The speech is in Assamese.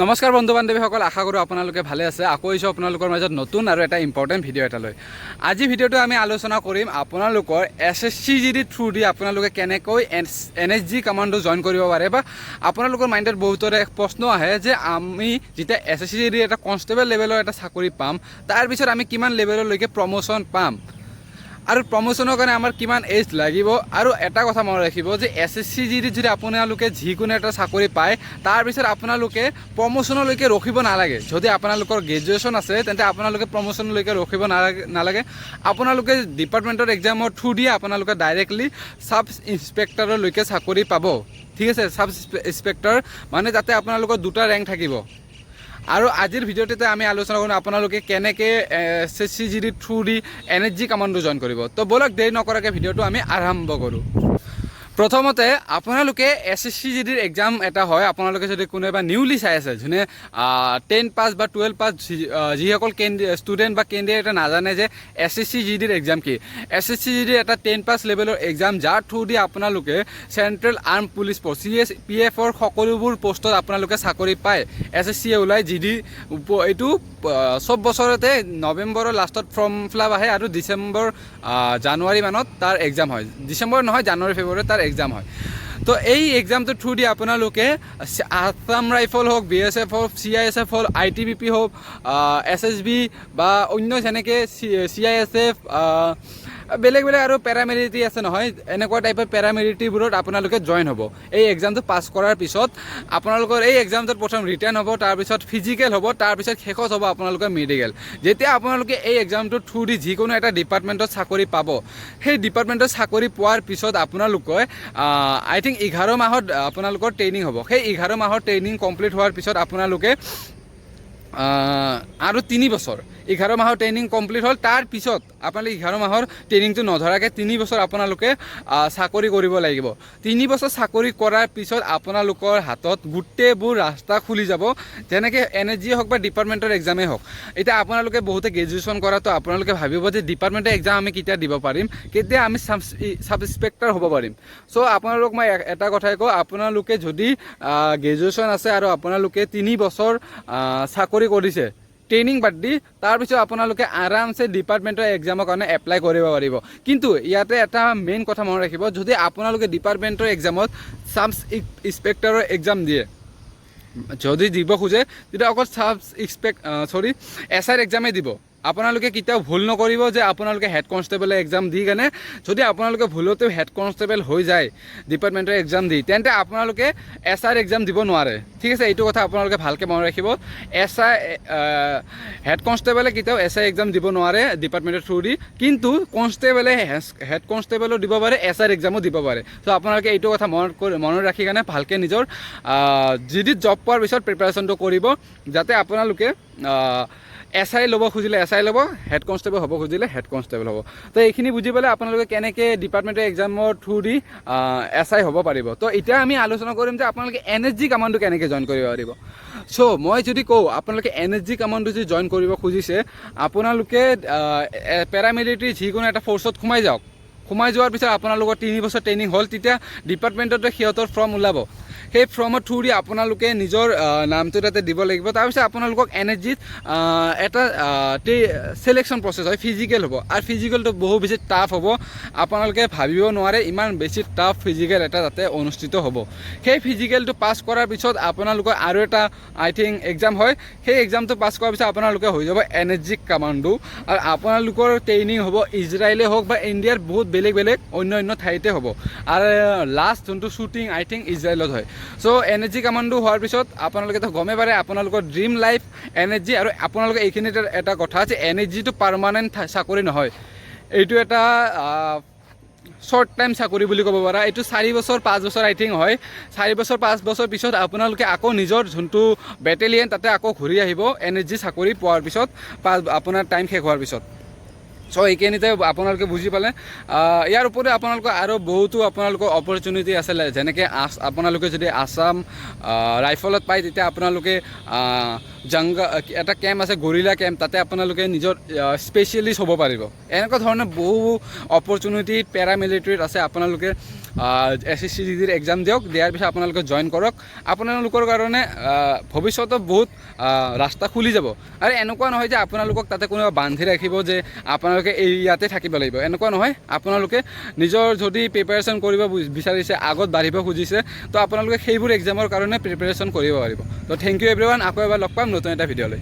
নমস্কাৰ বন্ধু বান্ধৱীসকল, আশা কৰোঁ আপোনালোকে ভালে আছে। আকৌ আহিছোঁ আপোনালোকৰ মাজত নতুন আৰু এটা ইম্পৰ্টেণ্ট ভিডিঅ' এটা লৈ। আজি ভিডিঅ'টো আমি আলোচনা কৰিম আপোনালোকৰ এছএছচি জি ডি থ্ৰু দি আপোনালোকে কেনেকৈ এনএছজি কমাণ্ডো জইন কৰিব পাৰে, বা আপোনালোকৰ মাইণ্ডত বহুতৰে প্ৰশ্ন আহে যে আমি যেতিয়া এছএছচি জি ডি এটা কনষ্টেবল লেভেলৰ এটা চাকৰি পাম, তাৰপিছত আমি কিমান লেভেললৈকে প্ৰমোশ্যন পাম আৰু প্ৰমোশ্যনৰ কাৰণে আমাৰ কিমান এজ লাগিব। আৰু এটা কথা মনত ৰাখিব যে এছএছচি জি ডিত যদি আপোনালোকে যিকোনো এটা চাকৰি পায়, তাৰপিছত আপোনালোকে প্ৰমোশ্যনলৈকে ৰখিব নালাগে। যদি আপোনালোকৰ গ্ৰেজুৱেশ্যন আছে, তেন্তে আপোনালোকে প্ৰমোশ্যনলৈকে ৰখিব নালাগে। আপোনালোকে ডিপাৰ্টমেণ্টৰ এক্সামৰ থ্ৰু দিয়ে আপোনালোকে ডাইৰেক্টলি ছাব ইনস্পেক্টৰলৈকে চাকৰি পাব, ঠিক আছে? ছাব ইনস্পেক্টৰ মানে তাতে আপোনালোকৰ দুটা ৰেংক থাকিব। আৰু আজিৰ ভিডিঅ'টোতে আমি আলোচনা কৰিম আপোনালোকে কেনেকৈ এছএছচি জি ডি থ্ৰু দি এনএছজি কমাণ্ডো জইন কৰিব। তো ব'লক, দেৰি নকৰাকৈ ভিডিঅ'টো আমি আৰম্ভ কৰোঁ। প্ৰথমতে আপোনালোকে এছএছচি জি ডিৰ এক্সাম এটা হয়। আপোনালোকে যদি কোনোবা নিউলি চাই আছে, যোনে 10 পাছ বা 12 পাছ, যিসকল ষ্টুডেণ্ট বা কেণ্ডিডেটে নাজানে যে এছএছচি জি ডিৰ এক্সাম কি, এছএছচি জি ডিৰ এটা 10 পাছ লেভেলৰ এক্সাম, যাৰ থ্ৰু দি আপোনালোকে চেণ্ট্ৰেল আৰ্ম পুলিচ ফ'ৰ্চ, চিএপিএফৰ সকলোবোৰ পষ্টত আপোনালোকে চাকৰি পায়। এছএছচিয়ে ওলায় জিডি। এইটো চব বছৰতে নৱেম্বৰৰ লাষ্টত ফৰ্ম ফিল আপ আহে আৰু ডিচেম্বৰ জানুৱাৰী মানত তাৰ এক্সাম হয়। ডিচেম্বৰ নহয়, জানুৱাৰী ফেব্ৰুৱাৰীত তাৰ এক্সাম হয়। তো এই এক্সামটোৰ থ্ৰু দি আপোনালোকে আছাম ৰাইফল হওক, বিএছএফ হওক, চিআইএছএফ হওক, আইটিবিপি হওক, এছএছবি বা অন্য যেনেকৈ চিআইএছএফ, বেলেগ বেলেগ আৰু পেৰামিলিটাৰী আছে নহয়, এনেকুৱা টাইপৰ পেৰামিলিটাৰীবোৰত আপোনালোকে জইন হ'ব। এই এক্সামটো পাছ কৰাৰ পিছত আপোনালোকৰ এই এক্সামটোত প্ৰথম ৰিটেন হ'ব, তাৰপিছত ফিজিকেল হ'ব, তাৰপিছত শেষত হ'ব আপোনালোকৰ মেডিকেল। যেতিয়া আপোনালোকে এই এক্সামটোৰ থ্ৰু দি যিকোনো এটা ডিপাৰ্টমেণ্টত চাকৰি পাব, সেই ডিপাৰ্টমেণ্টত চাকৰি পোৱাৰ পিছত আপোনালোকে আই থিংক 11 মাহত আপোনালোকৰ ট্ৰেইনিং হ'ব। সেই 11 মাহৰ ট্ৰেইনিং কমপ্লিট হোৱাৰ পিছত আপোনালোকে আৰু 3 বছৰ, 11 মাহৰ ট্ৰেইনিং কমপ্লিট হ'ল, তাৰপিছত আপোনালোকে 11 মাহৰ ট্ৰেইনিংটো নধৰাকৈ 3 বছৰ আপোনালোকে চাকৰি কৰিব লাগিব। 3 বছৰ চাকৰি কৰাৰ পিছত আপোনালোকৰ হাতত গোটেইবোৰ ৰাস্তা খুলি যাব, যেনেকৈ এনএছজি হওক বা ডিপাৰ্টমেণ্টৰ এক্সামেই হওক। এতিয়া আপোনালোকে বহুতে গ্ৰেজুৱেশ্যন কৰাটো আপোনালোকে ভাবিব যে ডিপাৰ্টমেণ্টৰ এক্সাম আমি কেতিয়া দিব পাৰিম, কেতিয়া আমি ছাব ছাব ইনস্পেক্টৰ হ'ব পাৰিম। চ' আপোনালোক মই এটা কথাই কওঁ, আপোনালোকে যদি গ্ৰেজুৱেশ্যন আছে আৰু আপোনালোকে 3 বছৰ চাকৰি কৰিছে ট্ৰেইনিং বাদ দি, তাৰপিছত আপোনালোকে আৰামছে ডিপাৰ্টমেণ্টৰ এক্সামৰ কাৰণে এপ্লাই কৰিব পাৰিব। কিন্তু ইয়াতে এটা মেইন কথা মনত ৰাখিব, যদি আপোনালোকে ডিপাৰ্টমেণ্টৰ এক্সামত ছাব ইনস্পেক্টৰৰ এক্সাম দিয়ে, যদি দিব খোজে, তেতিয়া অকল ছাব ইনস্পেক্ট চৰি এছআইৰ এক্সামেই দিব। আপোনালোকে কেতিয়াও ভুল নকৰিব যে আপোনালোকে হেড কনষ্টেবলৰ এক্সাম দি কেনে, যদি আপোনালোকে ভুলতেও হেড কনষ্টেবল হৈ যায় ডিপাৰ্টমেণ্টৰ এক্সাম দি, তেন্তে আপোনালোকে এছআইৰ এক্সাম দিব নোৱাৰে, ঠিক আছে? এইটো কথা আপোনালোকে ভালকৈ মনত ৰাখিব। এছআই, হেড কনষ্টেবলে কেতিয়াও এছআই এক্সাম দিব নোৱাৰে ডিপাৰ্টমেণ্টৰ থ্ৰু দি, কিন্তু কনষ্টেবলে হেড কনষ্টেবলো দিব পাৰে, এছআইৰ এক্সামো দিব পাৰে। চ' আপোনালোকে এইটো কথা মনত ৰাখি কেনে ভালকৈ নিজৰ জিডিত জব পোৱাৰ পিছত প্ৰিপাৰেশ্যনটো কৰিব, যাতে আপোনালোকে এছআই ল'ব খুজিলে এছআই ল'ব, হেড কনষ্টেবল হ'ব খুজিলে হেড কনষ্টেবল হ'ব। তো এইখিনি বুজি পালে আপোনালোকে কেনেকৈ ডিপাৰ্টমেণ্টৰ এক্সামৰ থ্ৰু দি এছআই হ'ব পাৰিব। তো এতিয়া আমি আলোচনা কৰিম যে আপোনালোকে এনএছজি কমাণ্ডো কেনেকৈ জইন কৰিব পাৰিব। চ' মই যদি কওঁ, আপোনালোকে এনএছজি কমাণ্ডো যদি জইন কৰিব খুজিছে, আপোনালোকে পেৰামিলিটাৰী যিকোনো এটা ফ'ৰ্চত সোমাই যাওক। সোমাই যোৱাৰ পিছত আপোনালোকৰ 3 বছৰ ট্ৰেইনিং হ'ল, তেতিয়া ডিপাৰ্টমেণ্টতে সিহঁতৰ ফৰ্ম ওলাব। সেই ফৰ্মৰ থ্ৰু দি আপোনালোকে নিজৰ নামটো তাতে দিব লাগিব। তাৰপিছত আপোনালোকক এনএছজিত এটা চিলেকশ্যন প্ৰচেছ হয়, ফিজিকেল হ'ব আৰু ফিজিকেলটো বহু বেছি টাফ হ'ব। আপোনালোকে ভাবিব নোৱাৰে, ইমান বেছি টাফ ফিজিকেল এটা তাতে অনুষ্ঠিত হ'ব। সেই ফিজিকেলটো পাছ কৰাৰ পিছত আপোনালোকৰ আৰু এটা আই থিংক এক্সাম হয়। সেই এক্সামটো পাছ কৰাৰ পিছত আপোনালোকে হৈ যাব এনএছজি কামাণ্ডো আৰু আপোনালোকৰ ট্ৰেইনিং হ'ব ইজৰাইলে হওক বা ইণ্ডিয়াৰ বহুত বেলেগ বেলেগ অন্য অন্য ঠাইতে হ'ব আৰু লাষ্ট যোনটো শ্বুটিং আই থিংক ইজৰাইলত হয়। চ' এনএছজি কামাণ্ডো হোৱাৰ পিছত আপোনালোকেতো গমেই পাৰে আপোনালোকৰ ড্ৰিম লাইফ এনএছজি। আৰু আপোনালোকে এইখিনিতে এটা কথা যে এনএছজিটো পাৰ্মানেণ্ট চাকৰি নহয়, এইটো এটা শ্বৰ্ট টাইম চাকৰি বুলি ক'ব পাৰা। এইটো 4 বছৰ 5 বছৰ আই থিংক হয়। 4 বছৰ 5 বছৰ পিছত আপোনালোকে আকৌ নিজৰ যোনটো বেটেলিয়ন, তাতে আকৌ ঘূৰি আহিব এনএছজি চাকৰি পোৱাৰ পিছত, আপোনাৰ টাইম শেষ হোৱাৰ পিছত। চ' এইখিনিতে আপোনালোকে বুজি পালে। ইয়াৰ উপৰিও আপোনালোকৰ আৰু বহুতো আপোনালোকৰ অপৰচুনিটি আছিলে, যেনেকৈ আপোনালোকে যদি আছাম ৰাইফলত পায়, তেতিয়া আপোনালোকে জাংগা এটা কেম্প আছে, গৰিলা কেম্প, তাতে আপোনালোকে নিজৰ স্পেচিয়েলিষ্ট হ'ব পাৰিব। এনেকুৱা ধৰণৰ বহু অপৰচুনিটি পেৰামিলিটাৰীত আছে। আপোনালোকে এছএছচি জিডিৰ এক্সাম দিয়ক। দিয়াৰ পিছত আপোনালোকে জইন কৰক। আপোনালোকৰ কাৰণে ভৱিষ্যতত বহুত ৰাস্তা খুলি যাব। আৰু এনেকুৱা নহয় যে আপোনালোকক তাতে কোনোবা বান্ধি ৰাখিব যে আপোনালোকে এই ইয়াতে থাকিব লাগিব, এনেকুৱা নহয়। আপোনালোকে নিজৰ যদি প্ৰিপেৰেশ্যন কৰিব বিচাৰিছে, আগত বাঢ়িব খুজিছে, তো আপোনালোকে সেইবোৰ এক্সামৰ কাৰণে প্ৰিপেৰেশ্যন কৰিব পাৰিব। তো thank U everyone, আকৌ এবাৰ লগ পাম নতুন এটা ভিডিঅ'লৈ।